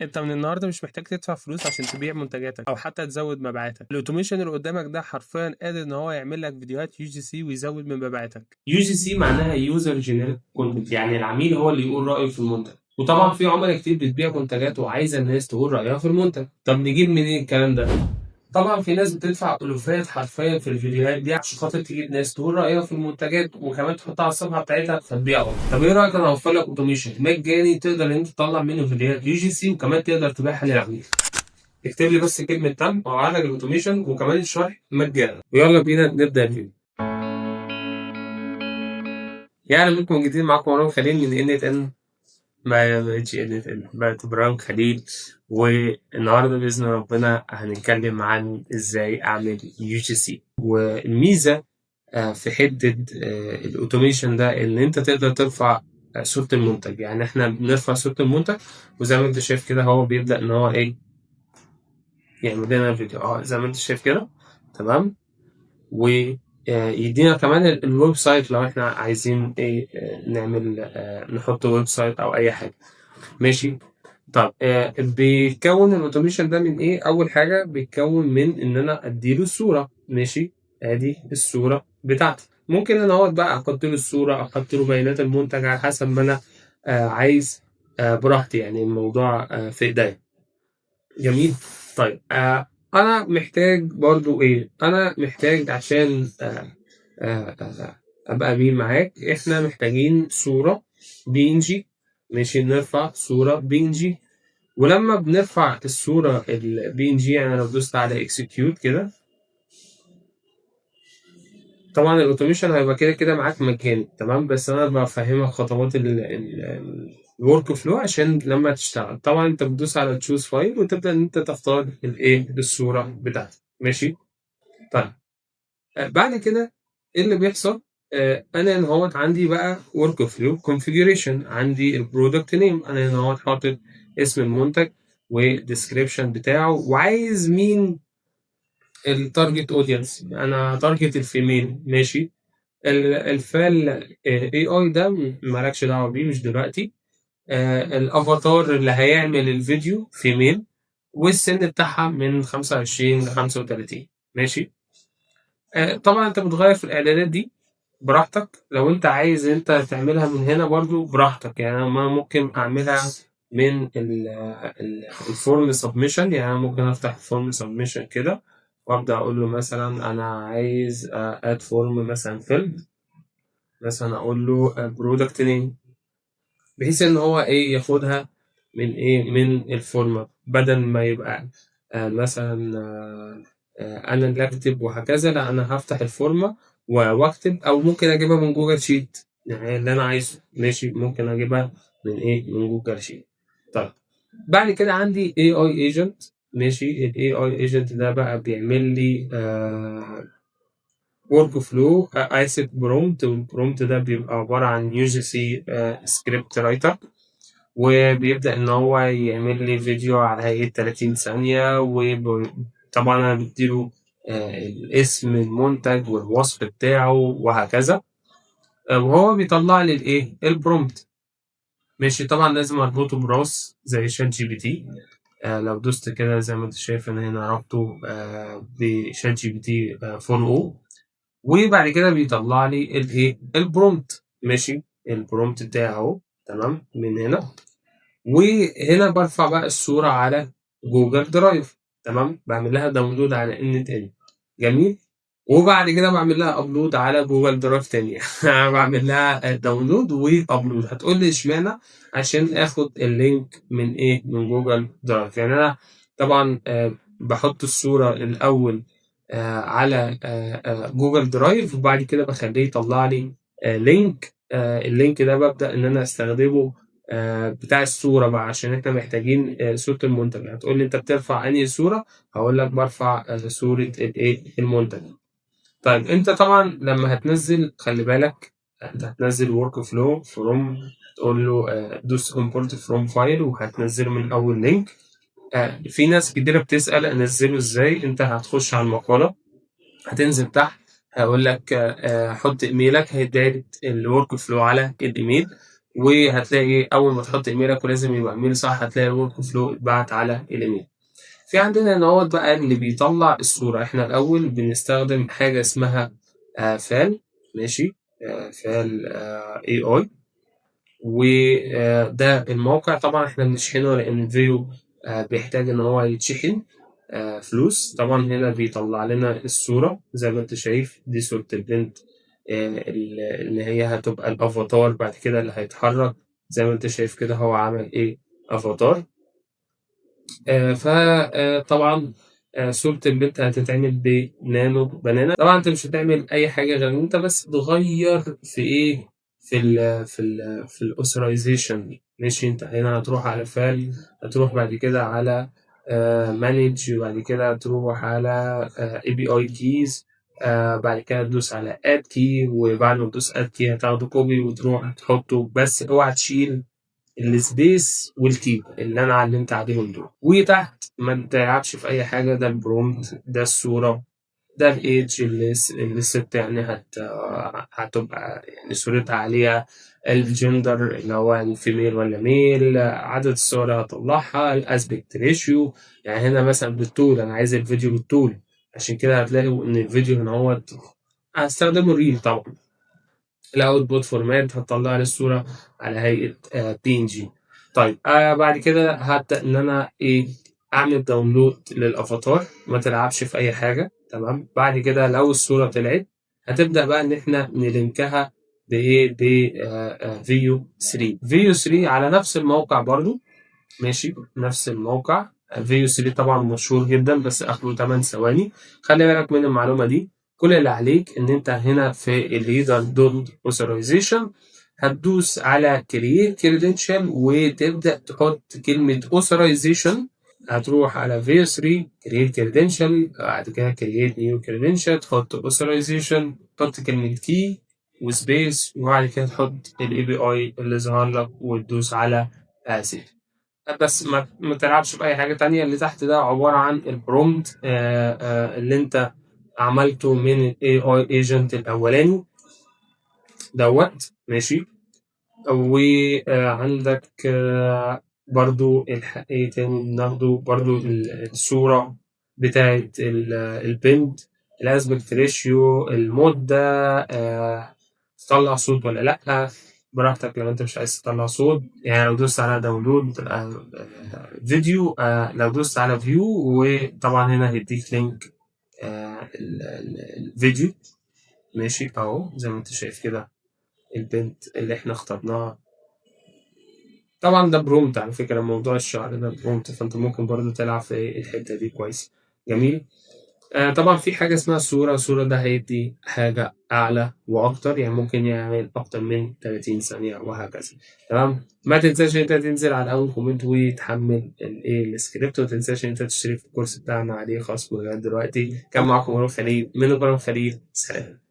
انت من النهارده مش محتاج تدفع فلوس عشان تبيع منتجاتك او حتى تزود مبيعاتك. ال automation اللي قدامك ده حرفيا قادر ان هو يعمل لك فيديوهات UGC ويزود من مبيعاتك. UGC معناها user generated content، يعني العميل هو اللي يقول رايه في المنتج. وطبعا في عملاء كتير بتبيع منتجات وعايزه الناس تقول رايها في المنتج. طب نجيب منين الكلام ده؟ طبعا في ناس بتدفع الوفات حرفيا في الفيديوهات دي عشان خاطر تجيب ناس تقول رايها في المنتجات، وكمان تحطها على الصفحة بتاعتها فتبيع اكتر. طب ايه رايك انا اوفر لك automation مجاني تقدر ان انت تطلع منه فيديوهات UGC وكمان تقدر تبيعها للعميل؟ اكتب لي بس كلمة تم وابعت لك ال automation وكمان الشرح مجانا. ويلا بينا نبدا الفيديو. يعني منكم جديد، معاكم مروان خليل من n8n. ما بقتش n8n، بقت ابراهيم خليل. والنهارده باذن ربنا هنتكلم عن ازاي اعمل UGC. والميزة في حتة ال automation ده ان انت تقدر ترفع صوره المنتج. يعني احنا بنرفع صوره المنتج، وزي ما انت شايف كده هو بيبدا ان هو ايه، يعمل لنا فيديو زي ما انت شايف كده، تمام. ويدينا كمان ال website لو احنا عايزين ايه نعمل نحط website او اي حاجه، ماشي. طب بيتكون ال automation ده من ايه؟ اول حاجة بيتكون من ان انا اديله الصوره، ماشي. ادي الصورة بتاعتي، ممكن انا اقعد بقى احط له الصوره، احط له بيانات المنتج على حسب ما انا عايز، براحتي، يعني الموضوع في ايديا. جميل. طيب انا محتاج برضو ايه؟ انا محتاج عشان ابقى امين معاك، احنا محتاجين صورة PNG، ماشي. نرفع صورة PNG، ولما بنرفع الصورة ال PNG، يعني لو دوست على execute كده، طبعا ال automation هيبقى كده كده معاك مجاني، تمام. بس انا بفهمك خطوات ال workflow عشان لما تشتغل. طبعا انت بتدوس على choose file وتبدا ان انت تختار الايه، الصورة بتاعتك، ماشي. طيب بعد كده ايه اللي بيحصل؟ انا هنا هوت عندي بقى workflow configuration، عندي ال product name، انا هنا هوت حاطط اسم المنتج وال description بتاعه، وعايز مين ال target audience، انا target ال female، ماشي. ال fal AI ده مالكش دعوه بيه، مش دلوقتي. الافاتار اللي هيعمل الفيديو female، والسن بتاعها من 25 ل 35، ماشي. طبعا انت بتغير في الاعدادات دي براحتك، لو انت عايز انت تعملها من هنا برضو براحتك. يعني انا ممكن اعملها من ال form submission، يعني انا ممكن افتح ال form submission كده وابدا اقول له مثلا انا عايز add form مثلا field، مثلا اقول له product name، بحيث ان هو ايه، ياخدها من ايه، من ال form، بدل ما يبقى مثلا انا اللي اكتب وهكذا. لا، انا هفتح ال form واكتب، او ممكن اجيبها من Google Sheet، يعني اللي انا عايزه، ماشي. ممكن اجيبها من ايه، من Google Sheet. طيب بعد كده عندي AI agent، ماشي. ال AI agent ده بقى بيعمل لي workflow، اسف، prompt. وال prompt ده بيبقى عبارة عن UGC script writer، وبيبدا ان هو يعمل لي فيديو على هيئة 30 ثانيه. وطبعا انا بديله الاسم المنتج والوصف بتاعه وهكذا، وهو بيطلع لي الايه، ال prompt، ماشي. طبعا لازم اربطه براس زي ChatGPT. لو دوست كده زي ما انت شايف انا هنا ربطه ب ChatGPT 4o، وبعد كده بيطلع لي الايه، ال prompt، ماشي. ال prompt بتاعه اهو، تمام، من هنا. وهنا برفع بقى الصورة على Google Drive، تمام. بعمل لها download على n8n، جميل. وبعد كده بعمل لها upload على Google Drive تاني. بعمل لها download و upload. هتقول لي اشمعنى؟ عشان اخد ال link من ايه، من Google Drive. يعني انا طبعا بحط الصورة الاول على Google Drive، وبعد كده بخليه يطلع لي link. ال link ده ببدأ ان انا استخدمه بتاع الصورة بقى، عشان احنا محتاجين صورة المنتج. هتقول لي انت بترفع انهي صورة؟ هقول لك برفع صورة الايه، المنتج. طيب انت طبعا لما هتنزل، خلي بالك انت هتنزل workflow from، تقول له دوس import from file وهتنزله من اول link. في ناس كتيرة بتسأل انزله ازاي. انت هتخش على المقالة، هتنزل تحت، هيقول لك حط ايميلك، هيديك ال workflow على الايميل. وهتلاقي اول ما تحط ايميلك، ولازم يبقى ايميل صح، هتلاقي ال workflow اتبعت على الايميل. في عندنا ان هو بقى اللي بيطلع الصورة، احنا الاول بنستخدم حاجة اسمها fal، ماشي، fal AI، وده الموقع. طبعا احنا بنشحنه لان Veo بيحتاج ان هو يتشحن فلوس. طبعا هنا بيطلع لنا الصورة زي ما انت شايف، دي صورة البنت اللي هي هتبقى الافاتار بعد كده اللي هيتحرك. زي ما انت شايف كده هو عمل ايه، افاتار. فطبعا صورة البنت هتتعمل ب Nano Banana. طبعا انت مش هتعمل اي حاجة غير ان انت بس تغير في ايه، في ال authorization، ماشي. انت هنا هتروح على fal، هتروح بعد كده على manage، وبعد كده تروح على API keys، بعد كده تدوس على add key، وبعد ما تدوس add key هتاخده copy وتروح تحطه، بس اوعى تشيل ال space وال key اللي انا علمت عليهم دول. وتحت ما تلعبش في اي حاجة، ده ال prompt، ده الصورة، ده ال age اللي الست يعني هتبقى يعني صورتها عليها، الجندر اللي هو ال female ولا male، عدد الصور اللي هطلعها، ال aspect ratio، يعني هنا مثلا بالطول، انا عايز الفيديو بالطول، عشان كده هتلاقي ان الفيديو هنا هو هستخدمه reel. طبعا ال output format هتطلع لي الصورة على هيئة PNG. طيب بعد كده هبدا ان انا ايه، اعمل download لل avatar، ما تلعبش في اي حاجة، تمام. بعد كده لو الصورة طلعت هتبدا بقى ان احنا ن link ها بايه، ب Veo 3. Veo 3 على نفس الموقع برضو، ماشي، نفس الموقع. Veo 3 طبعا مشهور جدا، بس اخره 8 ثواني. خلي بالك من المعلومة دي. كل اللي عليك ان انت هنا في ال header dot authorization هتدوس على create credential وتبدا تحط كلمة authorization. هتروح على Veo 3 create credential، بعد كده create new credential، تحط authorization، تحط كلمة key و space، وبعد كده تحط ال API اللي ظهر لك وتدوس على save. بس ما تلعبش باي حاجة تانية. اللي تحت ده عبارة عن ال prompt اللي انت عملته من ال AI agent الاولاني دوت، ماشي. وعندك برضو ايه تاني بناخده، برضو الصورة بتاعت البنت، ال aspect ratio، المدة، تطلع صوت ولا لأ، براحتك لو انت مش عايز تطلع صوت. يعني لو دوست على download فيديو، لو دوست على view، وطبعا هنا هيديك link الفيديو، ماشي اهو زي ما انت شايف كده البنت اللي احنا اخترناها. طبعا ده prompt على فكرة، موضوع الشعر ده prompt، فانت ممكن برضو تلعب في الحتة دي كويس. جميل. طبعا في حاجة اسمها صورة، صورة ده هيدي حاجة أعلى وأكتر، يعني ممكن يعمل أكتر من 30 ثانية وهكذا. تمام. ما تنساش إن أنت تنزل على أول comment وتحمل السكريبت، وما تنساش إن أنت تشترك في الكورس بتاعنا عليه خصم لغاية دلوقتي. كان معاكم مروان خليل من إبراهيم خليل. سلام.